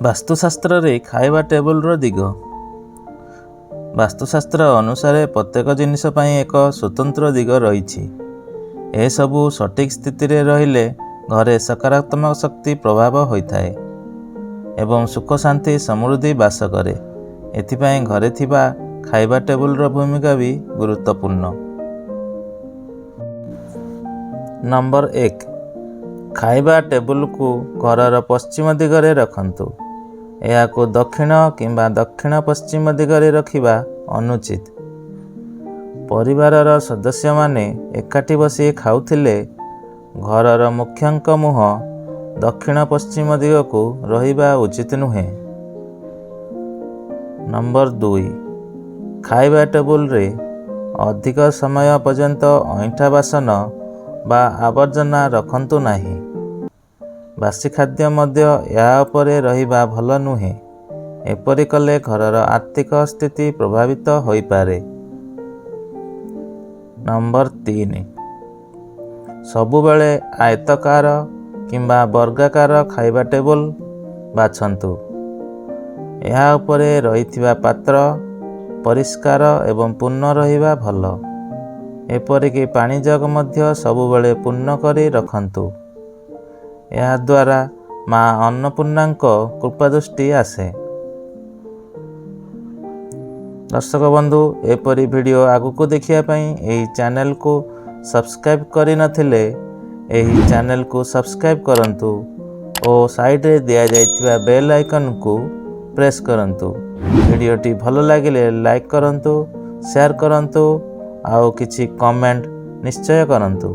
ବାସ୍ତୁଶାସ୍ତ୍ରରେ ଖାଇବା ଟେବୁଲର ଦିଗ। ବାସ୍ତୁଶାସ୍ତ୍ର ଅନୁସାରେ ପ୍ରତ୍ୟେକ ଜିନିଷ ପାଇଁ ଏକ ସ୍ୱତନ୍ତ୍ର ଦିଗ ରହିଛି। ଏସବୁ ସଠିକ୍ ସ୍ଥିତିରେ ରହିଲେ ଘରେ ସକାରାତ୍ମକ ଶକ୍ତି ପ୍ରଭାବ ହୋଇଥାଏ ଏବଂ ସୁଖ, ଶାନ୍ତି, ସମୃଦ୍ଧି ବାସ କରେ। ଏଥିପାଇଁ ଘରେ ଥିବା ଖାଇବା ଟେବୁଲର ଭୂମିକା ବି ଗୁରୁତ୍ୱପୂର୍ଣ୍ଣ। ନମ୍ବର 1, ଖାଇବା ଟେବୁଲକୁ ଘରର ପଶ୍ଚିମ ଦିଗରେ ରଖନ୍ତୁ। ଏହାକୁ ଦକ୍ଷିଣ କିମ୍ବା ଦକ୍ଷିଣ ପଶ୍ଚିମ ଦିଗରେ ରଖିବା ଅନୁଚିତ। ପରିବାରର ସଦସ୍ୟମାନେ ଏକାଠି ବସି ଖାଉଥିଲେ ଘରର ମୁଖ୍ୟଙ୍କ ମୁହଁ ଦକ୍ଷିଣ ପଶ୍ଚିମ ଦିଗକୁ ରହିବା ଉଚିତ ନୁହେଁ। ନମ୍ବର 2, ଖାଇବା ଟେବୁଲରେ ଅଧିକ ସମୟ ପର୍ଯ୍ୟନ୍ତ ଅଇଁଠା ବାସନ ବା ଆବର୍ଜନା ରଖନ୍ତୁ ନାହିଁ। ବାସି ଖାଦ୍ୟ ମଧ୍ୟ ଏହା ଉପରେ ରହିବା ଭଲ ନୁହେଁ। ଏପରି କଲେ ଘରର ଆର୍ଥିକ ସ୍ଥିତି ପ୍ରଭାବିତ ହୋଇପାରେ। ନମ୍ବର 3, ସବୁବେଳେ ଆୟତାକାର କିମ୍ବା ବର୍ଗାକାର ଖାଇବା ଟେବୁଲ ବାଛନ୍ତୁ। ଏହା ଉପରେ ରହିଥିବା ପାତ୍ର ପରିଷ୍କାର ଏବଂ ପୂର୍ଣ୍ଣ ରହିବା ଭଲ। ଏପରିକି ପାଣି ଜଗ ମଧ୍ୟ ସବୁବେଳେ ପୂର୍ଣ୍ଣ କରି ରଖନ୍ତୁ। ଏହାଦ୍ୱାରା ମା ଅନ୍ନପୂର୍ଣ୍ଣାଙ୍କ କୃପାଦୃଷ୍ଟି ଆସେ। ଦର୍ଶକ ବନ୍ଧୁ, ଏପରି ଭିଡ଼ିଓ ଆଗକୁ ଦେଖିବା ପାଇଁ ଏହି ଚ୍ୟାନେଲକୁ ସବସ୍କ୍ରାଇବ୍ କରିନଥିଲେ ଏହି ଚ୍ୟାନେଲକୁ ସବସ୍କ୍ରାଇବ୍ କରନ୍ତୁ ଓ ସାଇଡ଼ରେ ଦିଆଯାଇଥିବା ବେଲ୍ ଆଇକନ୍କୁ ପ୍ରେସ୍ କରନ୍ତୁ। ଭିଡ଼ିଓଟି ଭଲ ଲାଗିଲେ ଲାଇକ୍ କରନ୍ତୁ, ସେୟାର କରନ୍ତୁ ଆଉ କିଛି କମେଣ୍ଟ ନିଶ୍ଚୟ କରନ୍ତୁ।